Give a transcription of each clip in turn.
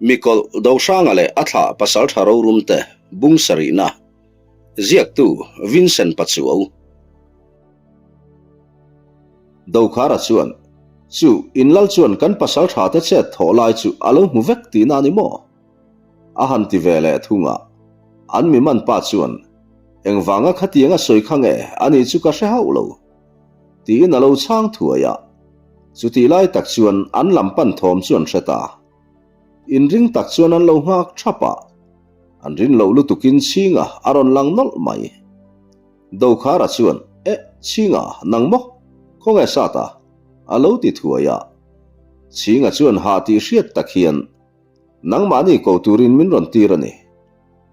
Mikawlh Dohranga leh a thlah pasaltha rorum te bung sarihna ziaktu Vincent Pachuau. Dokhara chuan, Chu, in lal chuan kan pasaltha te chet thawh lai chu a lo hmu vek tihna a ni maw? A han ti ve leh thung a. An mi man pa chuan, Engvanga khatiang a sawi kha nge a nih chu ka hre hauh lo. Tiin a lo chhang thuai a. Chutih lai tak chuan an lam pan thawm chu an hre ta. Inring tak chuan an lo nghak thap a. An rin loh lutukin Chhinga a rawn lang nawlh mai. Dokhara chuan, Eh, Chhinga, nang maw? Khawnge sat a? A lo ti thuai a. Chhinga chuan ha tih hriat tak hian, Nangmahni ko turin min rawn tir a ni,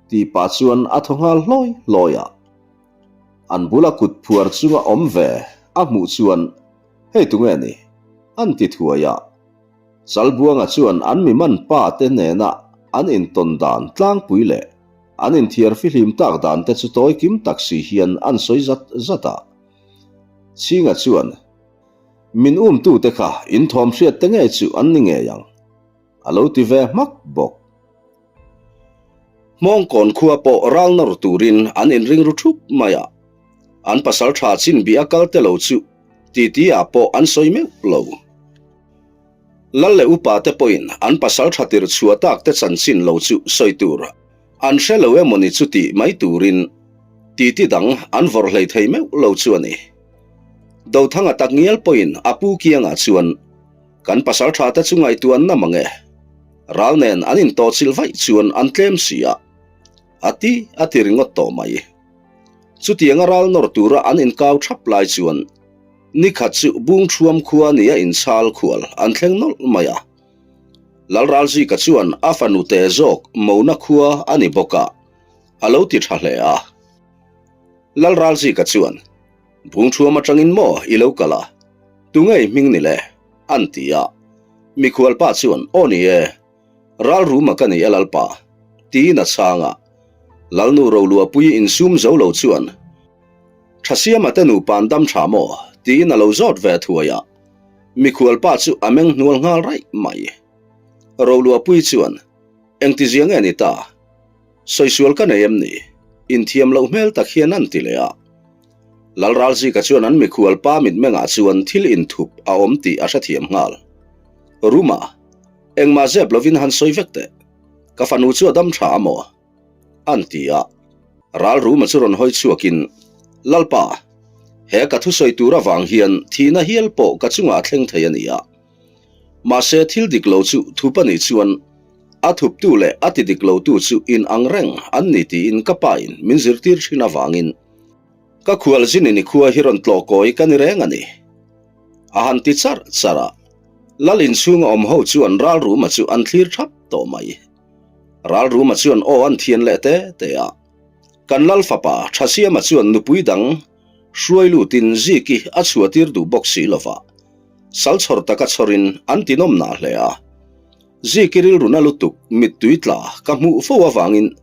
tih pah chuan a thaw nghal hlawi hlawi a. An bula kut phuar chunga awm ve a hmuh chuan, Hei tunge ni? an ti thuai a. Chalbuanga chuan an mi man pa te nena an intawn dan tlangpui leh an inthiar fihlim tak dan te chu tawi kim tak si hian an sawi zat zat a. Chhinga chuan, Min umtute kha inthawm hriat te ngei chu an ni ngei ang. A lo ti ve hmak bawk. Hmawngkawn khua pawh ral nawr turin an inring ru thup mai a, an pasal tha chin bih a kal te lo chu titi ah pawh an sawi meuh lo. Lal leh upa te pawhin an pasal tha tir chhuah tak te chanchin lo chu sawi tur an hre lo emawni chu tih mai turin titi dang an vawrh hlei thei meuh lo chu a ni. Dothanga takngial pawhin a pu kiangah chuan Kan pasal tha te chu ngaihtuah an na mang e. Ral nen an intawhchilh vaih chuan an tlem si a, a ti a ti ringawt tawh mai. Chutianga ral nawr tura an inkau thap lai chuan nikhat chu Bungthuam khua nia inchhal khual an thleng nawlh mai a. Lalralzika chuan a fanu te zawk Mona khua a ni bawk a, a lo ti tha hle a. Lalralzika chuan, Bungthuam atangin maw i lo kal a? Tunge i hming ni le? An ti a. Mikhual pa chuan, Aw ni e, ral ruma ka ni e Lalpa, tiin a chhang a. Lalnu Roluahpuii insum zo lo chuan, Thasiama te nupa an dam tha maw? tiin a lo zawt ve thuai a. Mikhual pa chu a meng hnual nghal raih mai. Roluahpuii chuan, Engtizia nge ni ta? Sawisual ka nei em ni? Inthiam loh hmel tak hian an ti leh a. Lalralzika chuan an mikhual pa mitmengah chuan thil inthup a awm tih a hrethiam nghal. Ruma, engmah zep lovin han sawi vek teh. Ka fanu chu a dam tha a maw? An ti a. Ral Ruma chu rawn hawi chhuakin, Lalpa, he ka thusawi tur avang hian thihna hial pawh ka chungah a thleng thei a ni a. Mahse thil dik lo chu thup a nih chuan a thuptu leh a ti dik lotu chu in ang reng an ni tiin ka pa in min zirtir thin avangin ka khual zinin i khua hi rawn tlawh kawi ka ni reng a ni. A han ti charh charh a, Lal inchhunga awm ho chuan Ralruma chu an thlir thap tawh mai. Ralruma chuan aw an thian leh te te a, Kan Lal fapa Thasiama chuan nupui dang hruai lutin Ziki a chhuahtir duh bawk si lova, Sal chhawr taka chhawrin an tinawm nah hle a. Ziki rilru na lutuk mittui tla ka hmuh fo avangin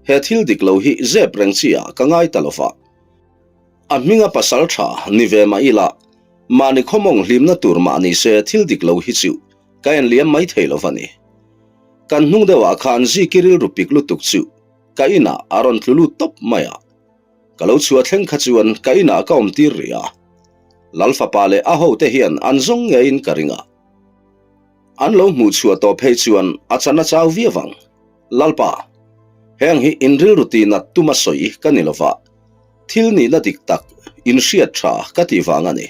he thil dik lo hi zep reng chi ah ka ngai ta lova. A hminga pasal tha ni ve mah ila, mahni khawmawng hlimna tur mah ni se thil dik lo hi chu ka en liam mai thei lova ni. Kan hnung deuhah khan Ziki rilru pik lutuk chu ka inah a rawn tlu lut tawp mai a. Ka lo chhuah thleng kha chuan ka inah ka awm tir rih a. Lal fapa leh a hote hian an zawng ngeiin ka ring a. An lo hmuh chhuah tawh phei chuan a chan a chau viau ang. Lalpa, heng hi in rilru tihnat tuma sawi ka ni lova, thil nihna dik tak in hriat tha ka tih vang a ni.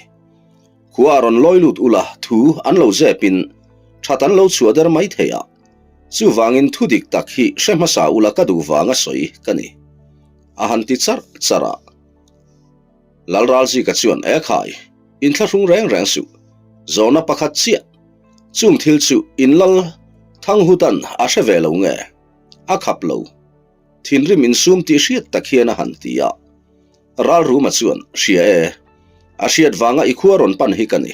Khua a rawn lawi lut ula thu an lo zepin that an lo chhuah der mai thei a. Chuvangin thu dik tak hi hre hmasa ula ka duh vanga sawi ka ni. A han ti charh charh a. Lalralzika chuan, E khai, inthlahrung reng reng suh. Zawhna pakhat chiah. Chung thil chu in lal Thanghutan a hre ve lo nge? A khap lo. Thinrim insum tih hriat tak hian a han ti a. Ralruma chuan, Hria e. A hriat vanga i khua rawn pan hi ka ni.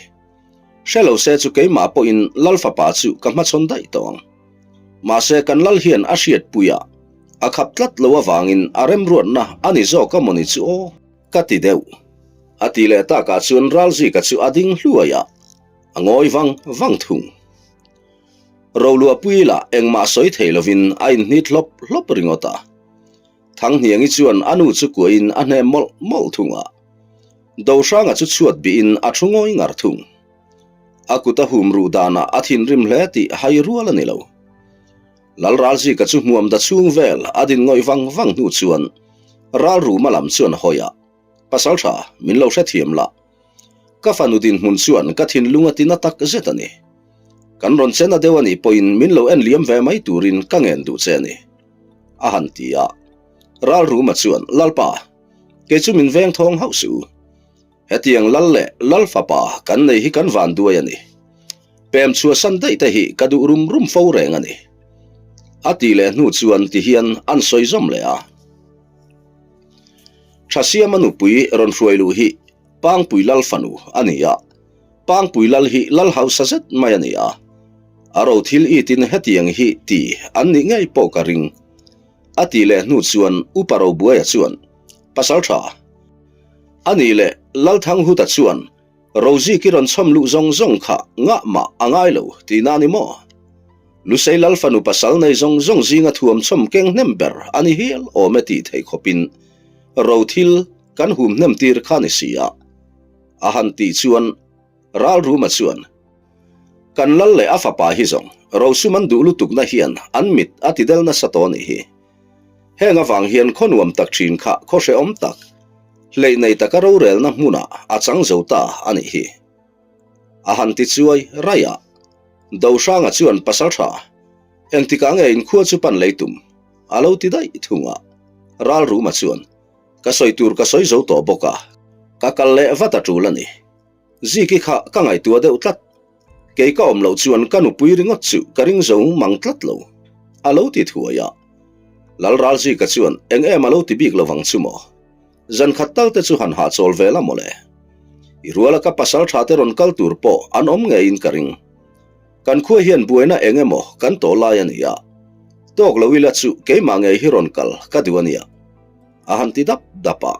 Hre lo se chu keimah pawhin lal fapa chu ka hmachhawn daih tawh ang. Mahse kan lal hian a hriatpui a, a khap tlat lo avangin a remruatna a ni zawk a mawni chu aw ka ti deuh. A ti leh takah chuan Ralzika chu a ding hluai a, a ngawi vang vang thung. Roluahpui lah engmah sawi thei lovin a inhnit hlawp hlawp ringawt a. Thanghniangi chuan a nu chu kuahin a hnem mawlh mawlh thung a. Dohranga chu chhuat bihin a thu ngawi ngar thung. A kut a hum ruh danah a thinrim hle tih hai rual a ni lo. Lalralzika chu hmuam da chhung vel a din ngawih vang vang hnu chuan Ralruma lam chuan a hawi a, Pasaltha, min lo hrethiam la. Ka fanu dinhmun chuan ka thinlung a tina tak zet a ni. Kan rawn chena deuh a nih pawhin min lo en liam ve mai turin ka ngen duh che a ni. A han ti a. Ralruma chuan, Lalpa, kei chu min veng thawng hauh suh u. Hetiang lal leh lal fapa kan nei hi kan van duai a ni. Pem chhuahsan daih te hi ka duh rum rum fo reng a ni. A tih leh hnu chuan ti hian an sawi zawm leh a. Thasiama nupui rawn hruai luh hi Pangpui lal fanu a ni a. Pangpui lal hi lal hausa zet mai a ni a. A ro thil itin hetiang hi ti an nih ngei pawh ka ring. A tih leh hnu chuan Upa Robuaia chuan, Pasaltha, A nih leh, Lalthanghuta chuan Rozik i rawn chhawm luh zawng zawng kha ngah mah a ngai lo tihna a ni maw? Lusei Lal fanu pasal nei zawng zawng zinga thuam chhawm keng hnem ber a ni hial awm e tih theih khawpin ro thil kan hum hnem tir kha ni si a. A han tih chuan Ralruma chuan, Kan lal leh a fapa hi zawng rosum an duh lutukna hian an mit a tidel nasa tawh a nih hi. Heng avang hian khaw nuam tak thin kha khaw hrehawm tak, hleih nei taka rorelna hmunah a chang zo ta a nih hi. A han ti chuai raih a, Dohranga chuan Pasaltha, engtikah nge inkhua chu pan lei tum? a lo ti daih thung a. Ralruma chuan, Ka sawi tur ka sawi zo tawh bawk a, ka kal leh vat a tul a ni. Ziki kha ka ngaihtuah deuh tlat. Kei ka awm loh chuan ka nupui ringawt chu ka ring zo mang tlat lo. A lo ti thuai a. Lalralzika chuan eng em a lo ti bik lovang chu maw? Zan khat tal te chu han hahchawl ve la mawle. I ruala ka pasal tha te rawn kal tur pawh an awm ngeiin ka ring. Kan khua hian buaina eng emaw kan tawh lai a ni a. Tawk lo ila chu keimah ngei hi rawn kal ka duh a nia. A han ti dap dap a.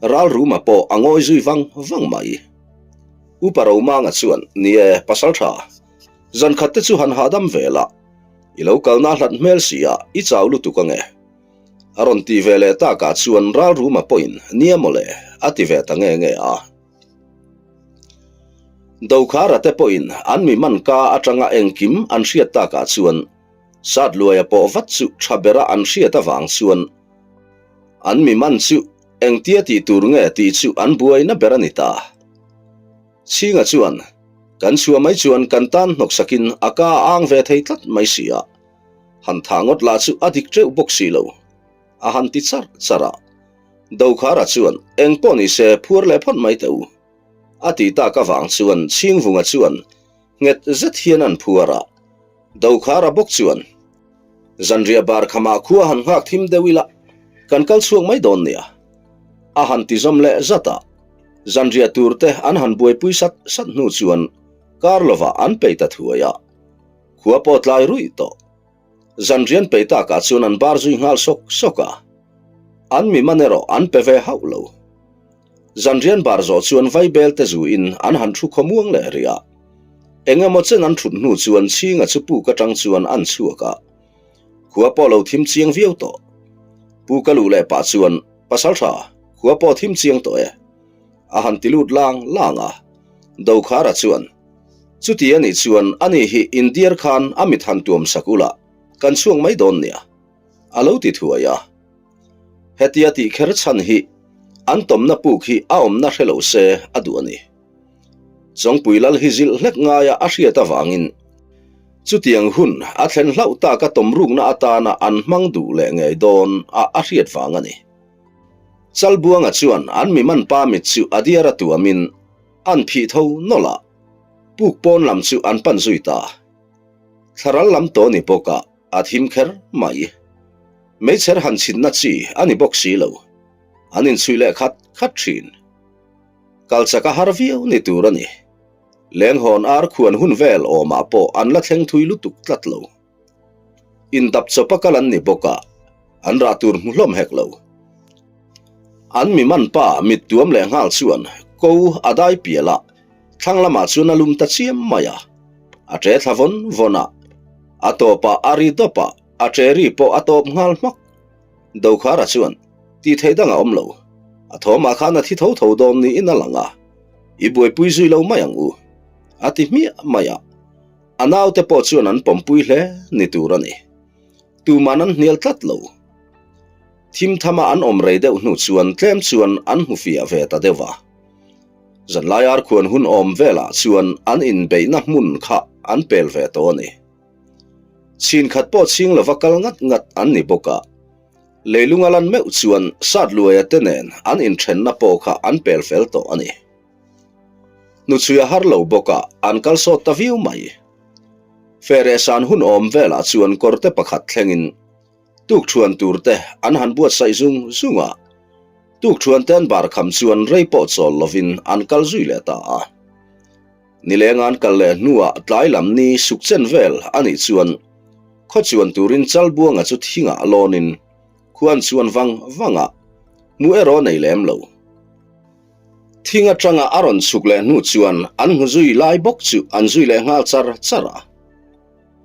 Ralruma pawh a ngawi zui vang vang mai. Upa Romanga chuan, Ni e, pasal tha. Zan khat te chu han hahdam ve la. I lo kalna hlat hmel si a, i chau lutuk ange. A rawn ti ve leh takah chuan Ralruma pawhin, Nia mawle, a ti ve ta nge nge a. Dokhara te pawhin an mi man ka atanga engkim an hriat takah chuan Satluaia pawh vat chu tha bera an hriat avang chuan An mi man chu engtia tih tur nge tih chu an buaina ber a ni ta. Chhinga chuan, Kan chhuah mai chuan kan tan hnawksakin a ka a ang ve thei tlat mai si a, han thah ngawt lah chu a dik teuh bawk si lo, a han ti char char a. Dokhara chuan, Eng pawh ni se phuar leh phawt mai teh u, a ti tak avang chuan Chhingvunga chuan nghet zet hian an phuar a. Dokhara bawk chuan, Zanriah bar khamah khua han nghak thim deuh ila, kan kal chhuak mai dawn nia. A han ti zawm leh zat a, zanriah tur te an han buaipui sat sat hnu chuan kar lovah an pei ta thuai a. Khua pawh tlai ruih tawh. Zanrian pei takah chuan an bar zui nghal sawk sawk a. An mi man erawh an pe ve hauh lo. Zanrian bar zawh chuan vaibel te zuin an han thu khawmuang leh rih a. Eng emaw chen an thut hnu chuan Chhinga chu puk atang chuan an chhuak a. Khua pawh lo thim chiang viau tawh. Pu ka luh leh pah chuan, Pasaltha, khua pawh thim chiang tawh e. A han ti lut lang lang a. Dokhara chuan, Chuti a nih chuan ani hi Indiar khan a mit han tuam sak ula, kan chhuak mai dawn nia. A lo ti thuai a. Hetia tih kher chhan hi an tawmna puk hi a awmna hre lo se a duh a ni. Chawngpui lal hi zilh hlek ngaia a hriat avangin chutiang hun a thlen hlauh taka tawmrukna atana an hmang duh leh ngei dawn a a hriat vang a ni. Chalbuanga chuan an mi man pa mit chu a diar a tuamin an phih tho nawlh a, puk pawn lam chu an pan zui ta. Thlaral lam tawh ni bawk a. A thim kher mai. Meichher han chhinna chi a ni bawk si lo. An inchhui leh khat khat thin. Kal chak a har viau ni tur a ni. Lenghawn ar khuan hun vel awmah pawh an la thleng thui lutuk tlat lo. Indap chawp a kal an ni bawk a, an rah tur hmu hlawm hek lo. An mi man pa mit tuam leh nghal chuan ko a dai pial a, thlang lamah chuan a lum ta chiam mai a. A ṭe thla vawn vawn a. A tawpah a ri dawp a, a ṭe ri pawh a tawp nghal hmak. Dokhara chuan, Tih theih dang a awm lo. A thawmah khan a thi tho tho dawn niin a lang a, i buaipui zui lo mai ang u, a ti hmiah mai a. A naute pawh chuan an pawmpui hle ni tur a ni. Tuman an hnial tlat lo. Thim thama an awm rei deuh hnu chuan tlem chuan an hmu fiah ve ta deuh a. Zanlai arkhuan hun awm velah chuan an inbeihna hmun kha an pel ve tawh a ni. Chhin khat pawh chhing lova kal ngat ngat an ni bawk a. Leilung a lan meuh chuan Satluaia te nen an inthenna pawh kha an pel fel tawh a ni. Hnuchhui a har lo bawk a, an kal sawt ta viau mai. Fereh san hun awm velah chuan kawrte pakhat thlengin Tukṭhuan tur te an han buatsaih zung zung a, tukṭhuan te an bar kham chuan rei pawh chawl lovin an kal zui leh ta a. Nileng an kal leh hnuah tlai lam ni suk chen vel a nih chuan khaw chuan turin Chalbuanga chu thingah lawnin khuan chuan vang vang a, hmuh erawh nei lem lo. Thing atanga a rawn chhuk leh hnu chuan an hmu zui lai bawk chu an zui leh nghal char char a.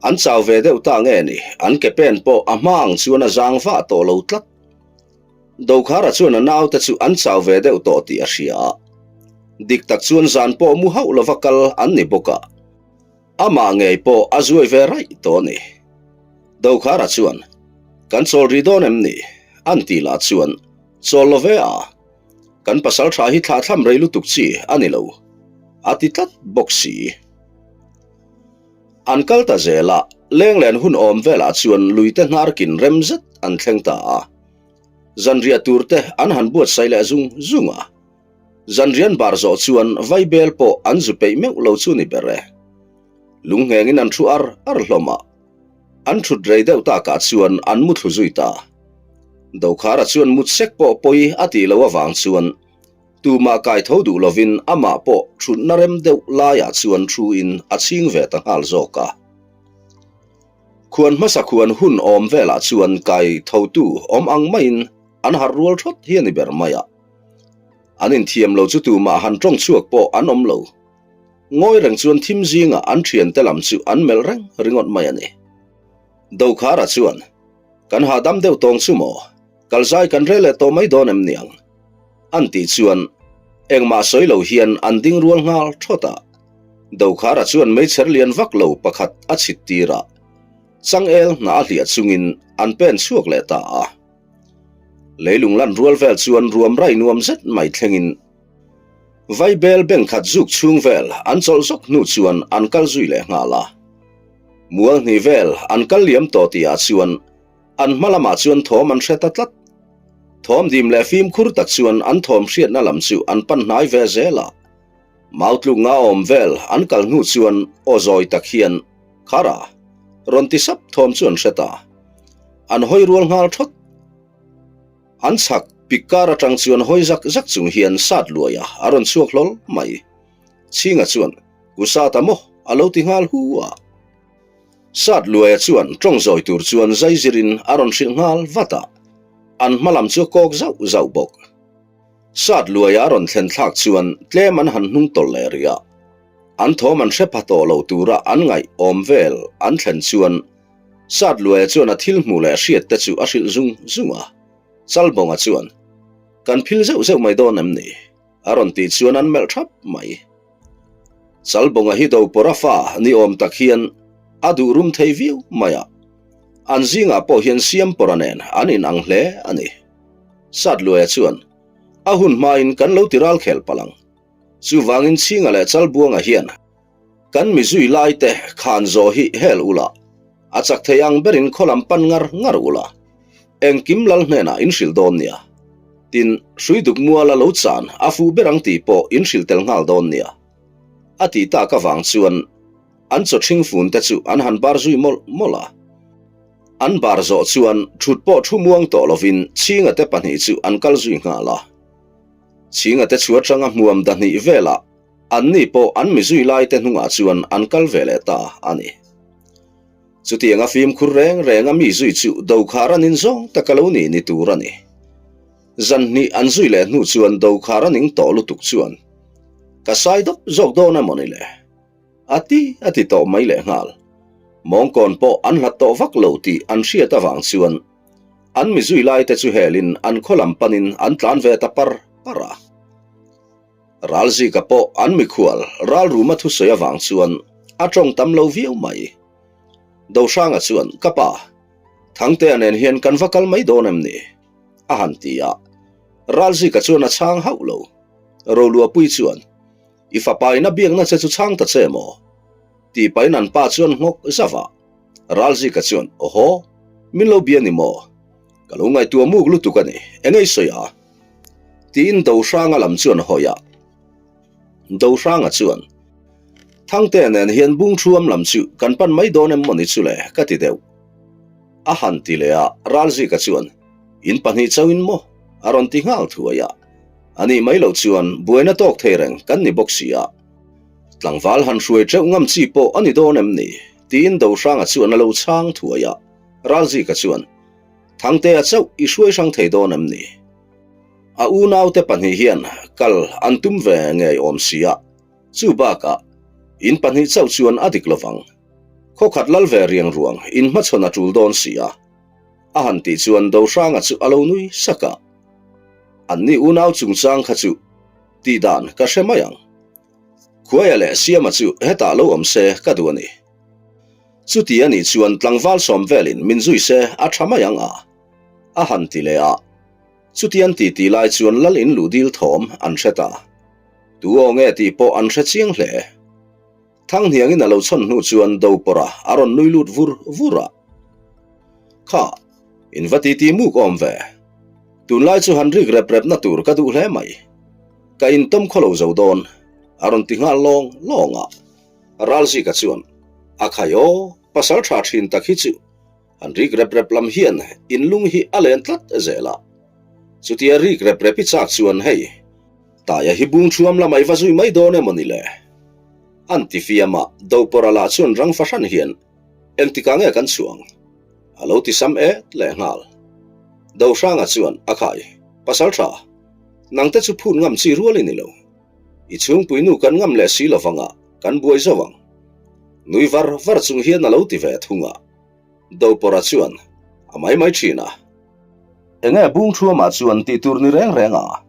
An chau ve deuh ta nge ni, an ke pen pawh a hma ang chuan a zang vah tawh lo tlat. Dokhara chuan a naute chu an chau ve deuh tawh tih a hria a. Dik tak chuan zan pawh mu hauh lova kal an ni bawk a. Amah ngei pawh a zuai ve raih tawh a ni. Dokhara chuan, Kan chawl rih dawn em ni? An tih lah chuan, Chawl lo ve a. Kan pasal tha hi thlahthlam rei lutuk chi a ni lo, a ti tlat bawk si. An kal ta zel a, lenglen hun awm velah chuan luite hnar kin rem zet an thleng ta a. Zanriah tur te an han buatsaih leh zung zung a. Zanrian bar zawh chuan vaibel pawh an zu peih meuh lo chu ni ber e. Lunghengin an thu ar ar hlawm a. An thut rei deuh takah chuan an mu thlu zui ta. Dokhara chuan mut sek pawh pawi a tih loh avang chuan Tumah kai tho duh lovin amah pawh thutna rem deuh laiah chuan thuin a chhing ve ta nghal zawk a. Khuan hmasa khuan hun awm velah chuan kai thotu awm ang maiin an harh rual thawt hi a ni ber mai a. An inthiam lo chu tumah han tawng chhuak pawh an awm lo. Ngawi reng chuan thim zingah an thiante lam chu an melh reng ringawt mai a ni. Dokhara chuan, Kan hahdam deuh tawng chu maw? Kalzai kan rel leh tawh mai dawn em niang? An tih chuan engmah sawi lo hian an ding rual nghal thawt a. Dokhara chuan meichher lian vak lo pakhat a chhit tir a, changel hna a hliah chungin an pen chhuak leh ta a. Leilung lan rual vel chuan ruam rai nuam zet mai thlengin Vaibel beng khat zuk chhung vel an chawlh zawk hnu chuan an kal zui leh nghal a. Mual hnih vel an kal liam tawh tihah chuan An hma lamah chuan thawm an hre ta tlat. Thawm dim leh fimkhur tak chuan an thawm hriatna lam chu an pan hnai ve zel a. Mau tluk nga awm vel an kal hnu chuan aw zawi tak hian, Khara! rawn ti sap thawm chu an hre ta. An hawi rual nghal thawt. An chhak pik kar atang chuan hawi zak zak chung hian sat luai a a rawn chhuak hlawl mai. Chhinga chuan, Ku sat a maw? a lo ti nghal hu a. Sat Luaia chuan tawng zawi tur chuan zai zirin a rawn hrilh nghal vat a, an hma lam chu a kawk zauh zauh bawk. Sat Luaia a rawn thlen thlak chuan tlem an han hnung tawlh leh rih a, an thawm an hre pha tawh lo tura an ngaih awm vel an thlen chuan Sat Luaia chuan a thil hmuh leh hriat te chu a hrilh zung zung a. Chalbawnga chuan, Kan phil zeuh zeuh mai dawn em ni? A rawn tih chuan an melh thap mai. Chalbawnga hi Dopawrha fa ni awm tak hian a duh rum thei viau mai a, an zingah pawh hian Siampawrha nen an inang hle a ni. Satluaia chuan, A hun hmain kan lo ti ral khel palh ang. Chuvangin Chhinga leh Chalbuanga hian kan mi zui laite khan zawh hi hel ula, a chak thei ang berin khaw lam pan ngar ngar ula, engkim lal hnenah in hrilh dawn nia. Tin, hrui duk muala lo chan a fuh ber ang tih pawh in hrilh tel nghal dawn nia. A tih tak avang chuan an chaw ṭhing fun te chu an han bar zui mawlh mawlh a. An bar zawh chuan ṭhut pawh ṭhu muang tawh lovin Chhinga te pahnih chu an kal zui nghal a. Chhinga te chu aṭanga hmuam dahnih velah Anni pawh an mi zui laite hnungah chuan an kal ve leh ta a ni. Chutianga fimkhur reng renga mi zui chu Dokhar a nin zawng tak a lo ni ni tur a ni. Zan hnih an zui leh hnu chuan Dokhar a ning tawh lutuk chuan, Ka sai dawp zawk dawn emaw ni le? A ti a ti tawh mai leh nghal. Mawngkawn pawh an hlat tawh vak lo tih an hriat avang chuan an mi zui laite chu helin an khaw lam panin an tlan ve ta par par a. Ralzika pawh an mikhual ralruma thusawi avang chuan a tawng tam lo viau mai. Dohranga chuan, Ka pa, Thangtea nen hian kan va kal mai dawn em ni? a han ti a. Ralzika chuan a chhang hauh lo. Roluapui chuan, I fapa in a biakna che chu chhang ta che maw? Tih pahin an pa chuan nghawk zauh a. Ralzika chuan, Awhaw, min lo bia ni maw? Ka lo ngaihtuah muk lutuk a ni, eng ei sawi a? Tiin Dohranga lam chuan a hawi a. Dohranga chuan, Thangtea nen hian Bungthuam lam chu kan pan mai dawn em mawni chu le ka ti deuh. A han ti leh a, Ralzika chuan, In pahnih chauhin maw? a rawn ti nghal thuai a. A nih mai loh chuan buaina tawk thei reng kan ni bawk si a. Tlangval han hruai teuh ngam chi pawh a ni dawn em ni? tiin Dohranga chuan a lo chhang thuai a. Ralzika chuan, Thangtea chauh i hruai hrang thei dawn em ni? A unaute pahnih hian kal an tum ve ngei awm si a, chu bakah in pahnih chauh chuan a dik lovang. Khawkhat lal ve riang ruang in hmachhawn a tul dawn si a, a han tih chuan Dohranga chu a lo nui sak a. Anni unau chungchang kha chu tih dan ka hre mai ang. Khuaia leh Siama chu hetah lo awm se ka duh a ni. Chuti a nih chuan tlangval sawm velin min zui se a tha mai ang a, a han ti leh a. Chuti an titi lai chuan lal in luh dil thawm an hre ta. Tu aw nge tih pawh an hre chiang hle. Thanghniangin a lo chhawn hnu chuan Dopawrha a rawn nui lut vur vur a. Kha, in va titi muk awm ve. Tunlai chu han rik rep repna tur ka duh hle mai. Ka intawm khaw lo zo dawn, a rawn ti nghal lawng lawng a. Ralzika chuan, A khai aw, pasal tha thin tak hi chu han rik rep rep lam hian inlung hi a len tlat zel a. Chutia rik rep rep i chak chuan hei, Taia hi bung thuam lamah i va zui mai dawn emaw ni le? An ti fiam a, Dopawrha lah chuan rang fahran hian, Engtikah nge kan chhuang? A lo ti sam et leh nghal. Dohranga chuan, A khai, pasal tha, nangte chu phut ngam chi rual i ni lo. I chhungpui nu kan ngam leh si lovang a, kan buai zo ang. Nui var var chung hian a lo ti ve thung a. Dopawrha chuan, A mai mai thin a. Enge bung thuamah chuan tih tur ni reng reng a?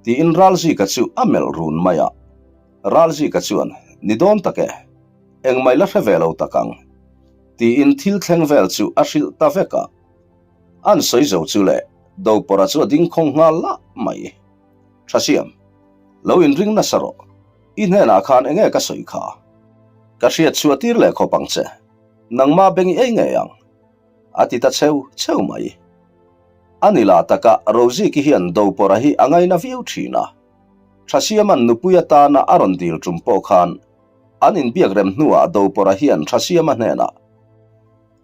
Tiin Ralzika chu a melh run mai a. Ralzika chuan, Ni dawn tak e, engmah i la hre ve lo tak ang. Tiin thil thleng vel chu a hrilh ta vek a. An sawi zo chu le, Dopawrha chu a ding khawng nghal lah mai. Thasiam, lo inring nasa rawh. I hnenah khan enge ka sawi kha? Ka hriat chhuah tir leh khawp ang che. Nangmah beng i ei ngei ang. A ti ta cheu cheu mai. A ni lah taka Roziki hian Dopawrha hi a ngaina viau thin a. Thasiama'n nupui atana a rawn dil tum pawh khan an inbiak rem hnuah Dopawrha hian Thasiama hnenah,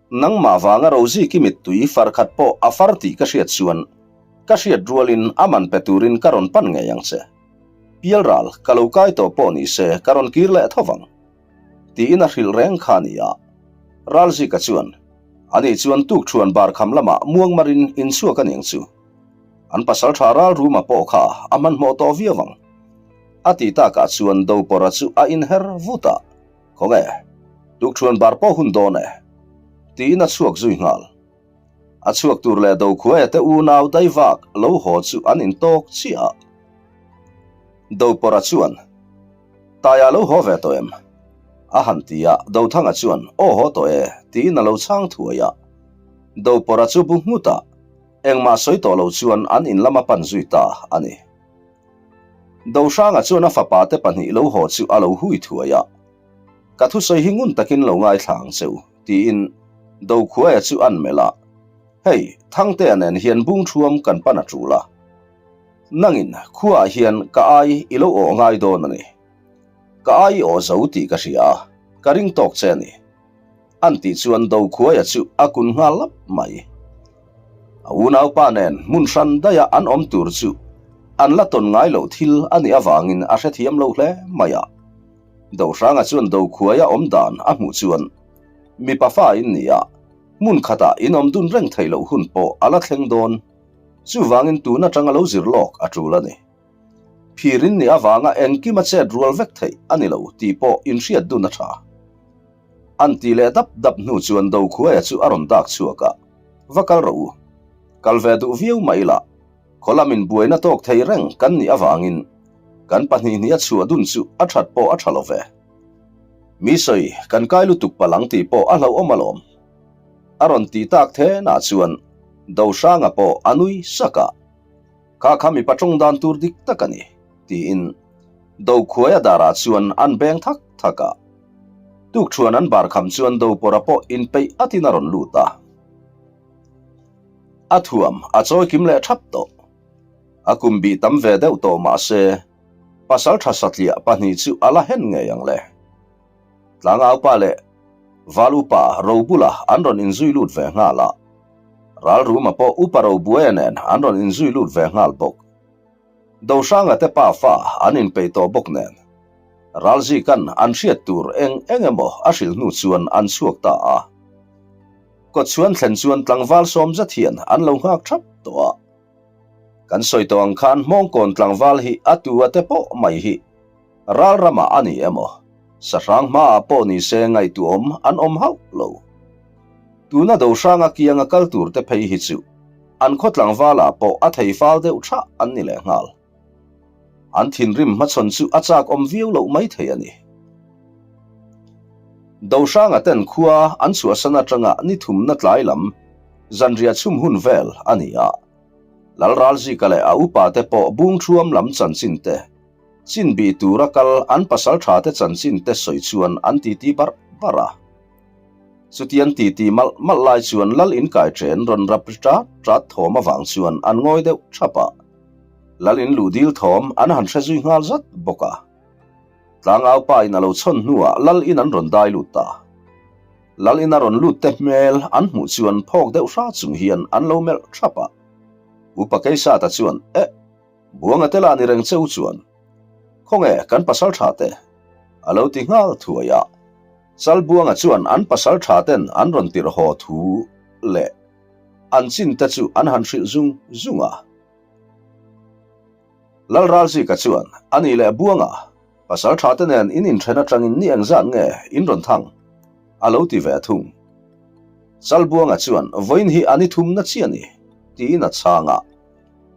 Nangmah vanga Roziki mittui far khat pawh a far tih ka hriat chuan ka hriat rualin a man pe turin ka rawn pan ngei ang che. Pialral ka lo kai tawh pawh ni se ka rawn kir leh tho vang. Tiin a hrilh reng kha a ni a. Ralzika chuan, Ani chuan tukṭhuan bar kham lamah muangmarin inchhuak a niang chu. An pasal tha Ralruma pawh kha a hmanhmawh tawh viau ang. A ti takah chuan Dopawrha chu a inher vut a, Khawnge, tukṭhuan bar pawh hun dawn e. Tiin a chhuak zui nghal. A chhuak tur leh Dokhuaia te unau daivak lo haw chu an intawk chiah a. Dopawrha chuan, Taia lo haw ve tawh em? A han ti a, Dothanga chuan, Aw haw tawh e, tiin a lo chhang thuai a. Dopawrha chu bu nghut a, engmah sawi tawh lo chuan an in lama pan zui ta a ni. Dohranga chuan a fapa te pahnih lo haw chu a lo hui thuai a, Ka thusawi hi ngun takin lo ngaithla ang che u, tiin Dokhuaia chu an melh a, Hei, Thangtea nen hian bungthuam kan pan a tul a. Nangin khuaah hian ka ai i lo awh ngai dawn a ni. Ka ai i awh zo tih ka hria a, ka ring tawk che a ni. An tih chuan Dokhuaia chu a kun nghal lap mai. A unaupa nen hmun hran daiha an awm tur chu an la tawn ngai loh thil a nih avangin a hrethiam lo hle mai a. Dohranga chuan Dokhuaia awm dan a hmuh chuan mipa fa in ni a, hmun khatah in awm dun reng theih loh hun pawh a la thleng dawn. Chuvangin tun atanga lo zir lawk a tul a ni. Phirin ni avanga engkim a chet rual vek theih a ni lo tih pawh inhriat dun a tha. An ti leh dap dap hnu chuan Dokhuaia chu a rawn dak chhuak a, Va kal rawh u. Kal ve duh viau mah ila, khaw lamin buaina tawk thei reng kan nih avangin kan pahnihnih a chhuah dun chu a that pawh a tha lo ve. Mi sawi kan kai lutuk palh ang tih pawh a hlauhawm alawm. A rawn ti tak thenah chuan Dohranga pawh a nui sak a. Kha kha mipa tawng dan tur dik tak a ni, tiin Dokhuaia darah chuan an beng thak thak a. Tukṭhuan an bar kham chuan Dopawrha pawh inpeih atin a rawn lut a. A thuam a chawi kim leh ṭhap tawh. A kum bih tam ve deuh tawh mah se, pasalṭha satliah pahnih chu a la hen ngei ang le. Tlangaupa leh Val Upa Robula an rawn inzui lut ve nghal a. Ralruma pawh Upa Robuaia nen an rawn inzui lut ve nghal bawk. Dohranga te pafa an inpeih tawh bawk nen, Ralzikan an hriat tur eng eng emaw a hrilh hnu chuan an chhuak ta a. Kawtchhuan thlen chuan tlangval sawm zet hian an lo nghak thap tawh a. Kan sawi tawh ang khan Hmawngkawn tlangval hi a tu a te pawh mai hi Ral ramah a ni emaw, sahrang hmaah pawh ni se ngaihtuahawm an awm hauh lo. Tuna Dohranga kianga kal tur te phei hi chu an khaw tlangvalah pawh a thei fal deuh thah an ni lehnghal. An thinrim hmachhawn chu a chak awm viau loh mai thei a ni. Dohranga ten khua an chhuahsan atanga ni thumna tlai lam zanriah chhum hun vel a ni a. Lalralzika leh a upate pawh Bungthuam lam chanchin te Chin bih tura kal an pasal tha te chanchin te sawi chuan an titi barh barh a. Chutiang titi malh malh lai chuan Lal in kai then rawn rap ri ṭat ṭat thawm avang chuan an ngawi deuh ṭhap a. Lal in luh dil thawm an han hre zui nghal zat bawk a. Tlangau pa in a lo chhawn hnuah Lal in an rawn dai lut ta. Lal in a rawn lut te hmel an hmuh chuan phawk deuh hra chung hian an lo melh ṭhap a. Upa Keisata chuan, Eh! Buanga te lah ni reng cheu chuan, Khawnge kan pasal tha te? a lo ti nghal thuai a. Chalbuanga chuan an pasal tha ten an rawn tirh haw thu leh an chin te chu an han hrilh zung zung a. Lalralzika chuan, A nih leh Buanga, pasal tha te nen in inthen atangin ni engzat nge in rawn thang? a lo ti ve thung. Chalbuanga chuan, Vawiin hi a ni thumna chi a ni, tiin a chhang a.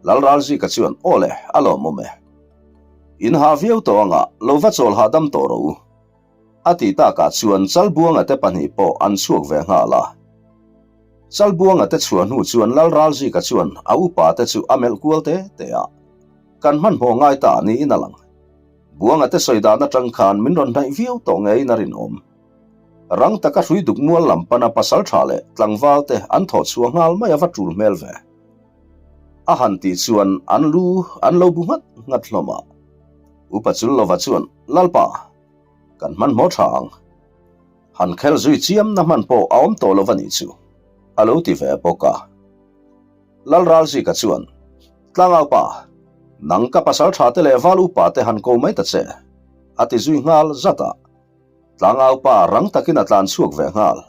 Lalralzika chuan, Aw le, a lawmawm e. In ha viau tawh anga, lo va chawl hahdam tawh rawh u. A ti takah chuan Chalbuanga te pahnih pawh an chhuak ve nghal a. Chalbuanga te chhuah hnu chuan Lalralzika chuan a upa te chu a melh kual te te a. Kan hmanhmawh ngai ta niin a lang. Buanga te sawi dan atang khan min rawn hnaih viau tawh ngeiin a rinawm. Rang taka hrui duk mual lam pana pasal tha leh tlangval te an thawh chhuah nghal mai a va tul hmel ve. A han tih chuan an lu an lo bu nghat nghat hlawm a. Upa Chullova chuan, Lalpa, kan hmanhmawh tha ang. Han khel zui chiamna hman pawh a awm tawh lo va nih chu, a lo ti ve bawk a. Lalralzika chuan, Tlangaupa, nang ka pasal tha te leh val upa te han ko mai ta che, a ti zui nghal zat a. Tlangaupa rang takin a tlan chhuak ve nghal.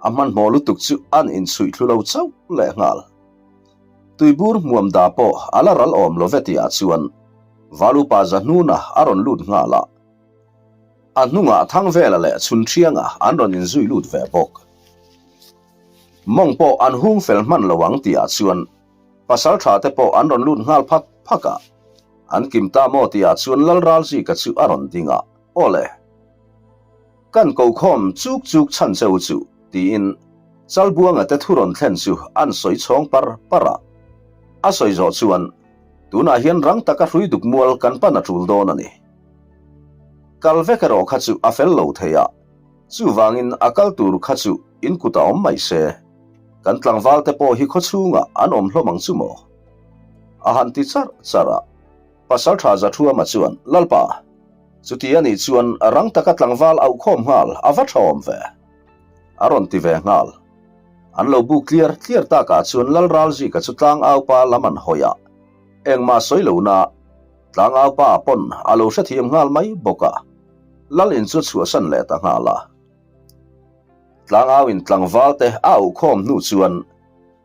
A hmanhmawh lutuk chu an inchhuih thlu lo chauh lehnghal. Tuibur hmuam da pawh a la ral awm lo ve tihah chuan Valupa Zahnuna a rawn lut nghal a. A hnungah Thangvela leh Chhunṭhianga an rawn inzui lut ve bawk. Mawng pawh an hung fel hman lo ang tihah chuan Pasalṭha te pawh an rawn lut nghal phak phak a. An kim ta maw tihah chuan Lalralzika chu a rawn ding a, Aw le. Kan kokhawm chuk chuk chhan che u chu, tiin Chalbuanga te thu rawn thlen chu an sawi chhawng par par a. A sawi zawh chuan, Tunah hian rang taka hrui duk mual kan pan a tul dawn a ni. Kal vek erawh kha chu a fel lo thei a, chuvangin a kal tur kha chu in kut a awm mai se. Kan tlangval te pawh hi khawchhungah an awm hlawm ang chu maw? A han ti charh charh a. Pasalṭha Zathuama chuan, Lalpa, chuti a nih chuan rang taka tlangval auhkhawm nghal a va ṭha awm ve, a rawn ti ve nghal. An lo buk tliar tliar takah chuan Lalralzika chu tlangaupa lam an hawi a, engmah sawi lo na tlangaupa pawn a lo hrethiam nghal mai bawk a, Lal in chu a chhuahsan leh ta nghal a. Tlangauin tlangvalte a auhkhawm hnu chuan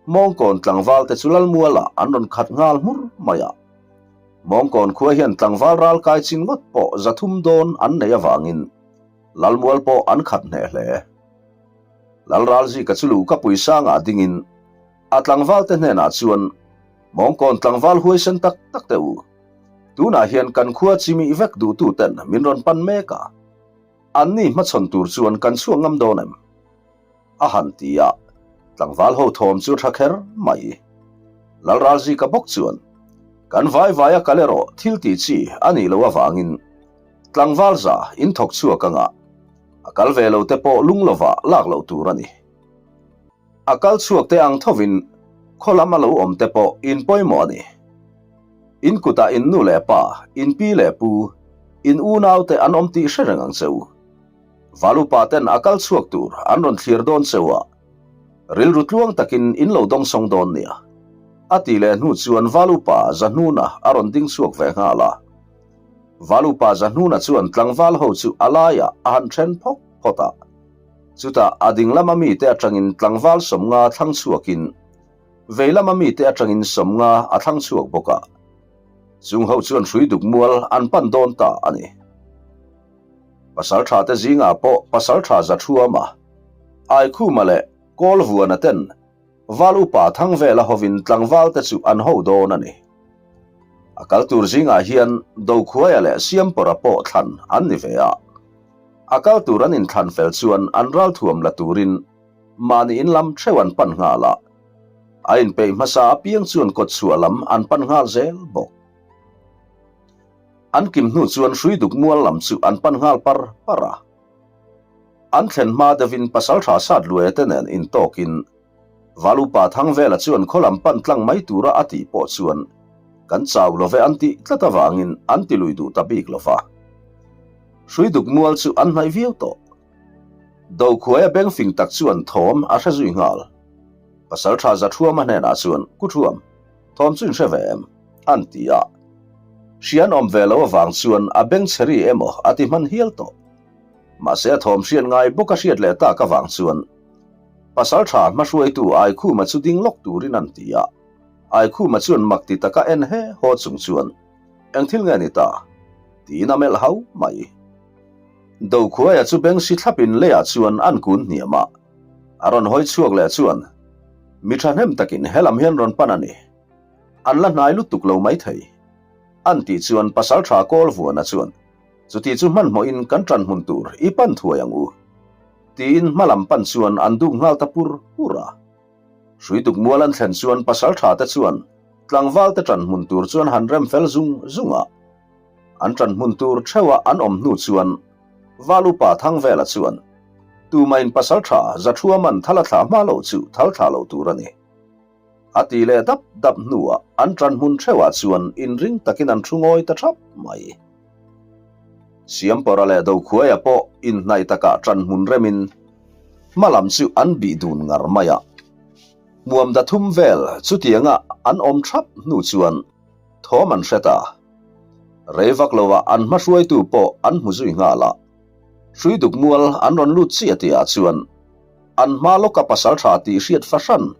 Mawngkawn tlangvalte chu Lalmualah an rawn khat nghal hmur mai a. Mawngkawn khua hian tlangval ral kai chin ngawt pawh 300 dawn an neih avangin Lalmual pawh an khat hneh hle. Lalralzika chu luhkapui sangah dingin a tlangvalte hnenah chuan, Mawngkawn tlangval huaisen tak tak teh u. Tunah hian kan khua chimih vek duhtuten min rawn pan mek a. Anni hmachhawn tur chuan kan chhuak ngam dawn em? A han ti a, tlangval ho thawm chu tha kher mai. Lalralzika bawk chuan, Kan vai vaia kal erawh thil tih chi a nih loh avangin tlangval za in thawk chhuak anga a kal ve lo te pawh lung lovah lak loh tur a ni. A kal chhuak te ang thovin khaw lam a lo awm te pawh in pawimawh a ni. In kutah in nu leh pa, in pi leh pu, in unau te an awm tih hre reng ang che u. Valupa ten a kal chhuak tur an rawn thlir dawn cheu a, rilru tluang takin in lo dawngsawng dawn nia. A ti leh hnu chuan Valupa Zahnuna a rawn ding chhuak ve nghal a. Valupa Zahnuna chuan tlangval ho chu a laiah a han then phawk phawt a. Chutah a ding lama mite atangin tlangval 50 thlang chhuakin vei lama mite atangin 50 a thlang chhuak bawk a. Chung ho chuan hrui duk mual an pan dawn ta a ni. Pasaltha te zingah pawh Pasaltha Zathuama, Aikhuma leh Kawlvuana ten Val upa Thangvela hovin tlangval te chu an ho dawn a ni. A kal tur zingah hian Dokhuaia leh Siampawra pawh thlan an ni ve a. A kal tur an inthlan fel chuan an ralthuam la turin mahni in lam theuh an pan nghal a. A inpeih hmasa apiang chuan kawtchhuah lam an pan nghal zel bawk. An kim hnu chuan Hruiduk mual lam chu an pan nghal par par a. An thlen hma deuhin Pasaltha Satluaia te nen intawkin Valupa Thangvela chuan khaw lam pan tlang mai tura a tih pawh chuan kan chau lo ve an tih tlat avangin an ti lui duh ta bik lo va. Hruiduk mual chu an hnaih viau tawh. Dokhuaia beng fing tak chuan thawm a hre zui nghal. Pasaltha Zathuama hnenah chuan, Ku Thuam, thawm chu in hre ve em? an ti a. Hria an awm ve lo avang chuan a beng chhe ri emaw a ti hman hial tawh. Mahse a thawm hriat ngai bawk a hriat leh tak avang chuan Pasaltha hmahruaitu Aikhuma chu ding lawk turin an ti a. Aikhuma chuan mak ti taka en he haw chung chuan, Eng thil nge ni ta? tiin a melh hau mai. Dokhuaia chu beng si thlapin leiah chuan an kun hniam a. A rawn hawi chhuak leh chuan, Mi thahnem takin helam hian rawn pan a ni. An la hnai lutuk lo maithei. An tih chuan Pasaltha Kawlvuana chuan, Chuti chu hmanhmawhin kan ṭan hmun tur i pan thuai ang u. Tiin hma lam pan chuan an duk nghal ta pur pur a. Hruituk mual an thlen chuan pasalṭha te chuan tlangval te ṭan hmun tur chuan han rem fel zung zung a. An ṭan hmun tur ṭheuha an awm hnu chuan Val upa Thangvela chuan Tumain pasalṭha Zathuaman thal a thlah hma loh chu thal thlah loh tur a ni. A ti leh dap dap hnuah an ṭan hmun ṭheuhah chuan inring takin an ṭhu ngawi ta ṭhap mai. Siampawra leh Dokhuaia pawh inhnaih takah ṭan hmun remin hma lam chu an bih dun ngar mai a. Hmuam da thum vel chutianga an awm ṭhap hnu chuan thawm an hre ta. Rei vak loah an hmahruaitu pawh an hmu zui nghal a. Hruiduk mual an rawn lut chiah tihah chuan An hma lawka pasal tha tih hriat fahran,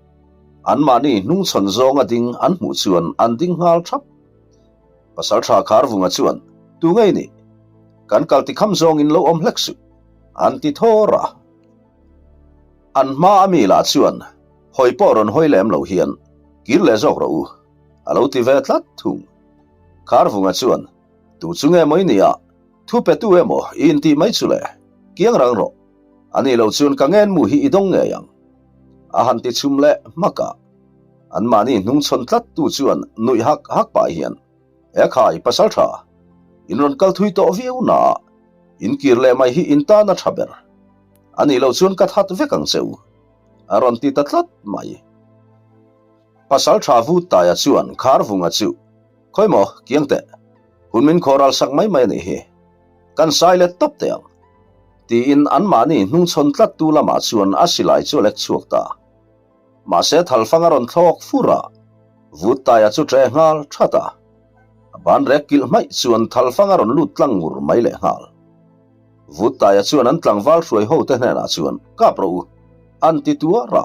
anmahni hnungchhawn zawnga ding an hmuh chuan an ding nghal thap. Pasal tha Kharvunga chuan, Tu ngei nih? Kan kal ti kham zawngin lo awm hlek suh, an ti thawr a. An hma a mi lah chuan, Hawi pawh rawn hawi lem lo hian, kir leh zawk rawh u, a lo ti ve tlat thung. Kharvunga chuan, Tu chu nge maw i nih a? Thu petu emaw i intih mai chu le? Kiang rang rawh. A nih loh chuan ka ngen mu hi i dawng ngei ang. A han ti chhum leh hmak a. Anmahni hnungchhawn tlat tu chuan nuih hak hak pah hian, E khai, pasal tha, in rawn kal thui tawh viau na a, in kir leh mai hi in tan a tha ber. A nih loh chuan ka that vek ang che u. A rawn ti ta tlat mai. Pasal tha vut taia chuan Kharvunga chu, Khawi maw, kiang teh. Hun min khawhral sak mai mai a nih hi. Kan sai let tawp teh ang. Tiin anmahni hnungchhawn tlattu lamah chuan a silai chu a lek chhuak ta. Mahse thalfang a rawn thlawk fur a, Vuttaia chu ṭe nghal ṭhat a. A ban rek kilh hmaih chuan thalfang a rawn lut tlang ngur mai leh nghal. Vuttaia chuan an tlangval hruai hote hnenah chuan, Kap rawh u, an ti tuar a.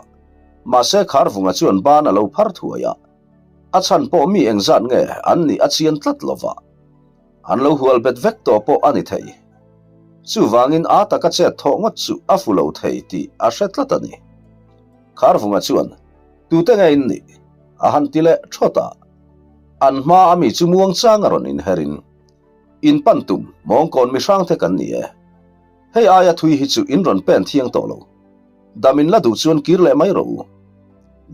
Mahse Kharvunga chuan ban a lo phar thuai a. A chhan pawh mi engzat nge an nih a chian tlat lo va. An lo hual bet vek tawh pawh a ni thei. Chuvangin a taka chet thawh ngawt chu a fu lo thei tih a hre tlat a ni. Kharvunga chuan, Tute nge in nih? a han ti leh thawt a. An hma a mi chu muangchang a rawn inherin, In pan tum, mawngkawn mihrangte kan ni e. Hei aia thui hi chu in rawn pen thiang tawh lo. Dam in la duh chuan kir leh mai rawh u.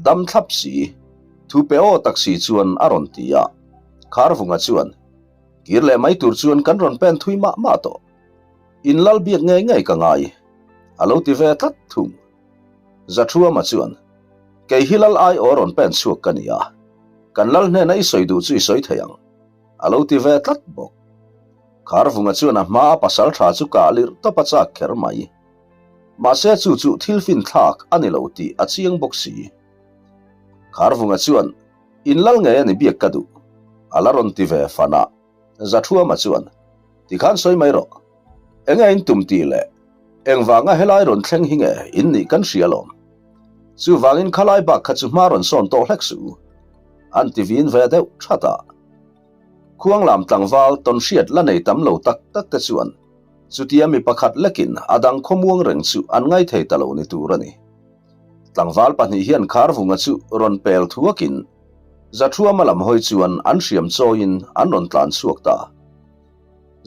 Dam thlap si, thu pe aw tak si chuan a rawn ti a. Kharvunga chuan, Kir leh mai tur chuan kan rawn pen thui mah mah tawh. In lal biak ngei ngei ka ngai, a lo ti ve tlat thung. Zathuama chuan, Kei hi lal ai aw rawn pen chhuak ka ni a, kan lal hnena i sawi duh chu i sawi thei ang, a lo ti ve tlat bawk. Kharvunga chuan a hmaa pasal tha chu kah lirh tawp a chak kher mai. Mahse chu chu thil fin thlak a ni lo tih a chiang bawk si. Kharvunga chuan, In lal ngei a ni biak ka duh, a la rawn ti ve fan a. Zathuama chuan, Tikhan sawi mai rawh. Enge in tum tih leh engvanga helai rawn thleng hi nge in nih kan hria alawm. Chuvangin khalai bak kha chu hma rawn sawn tawh hlek suh u, an ti vin ve deuh that a. Khuanglam tlangval tawnhriat la nei tam lo tak tak te chuan chutia mi pakhat lekin a dang khawmuang reng chu an ngaithei ta lo ni tur a ni. Tlangval pahnih hian Kharvunga chu rawn pel thuakin Zathuama lam hawi chuan an hriam chawiin an rawn tlan chhuak ta.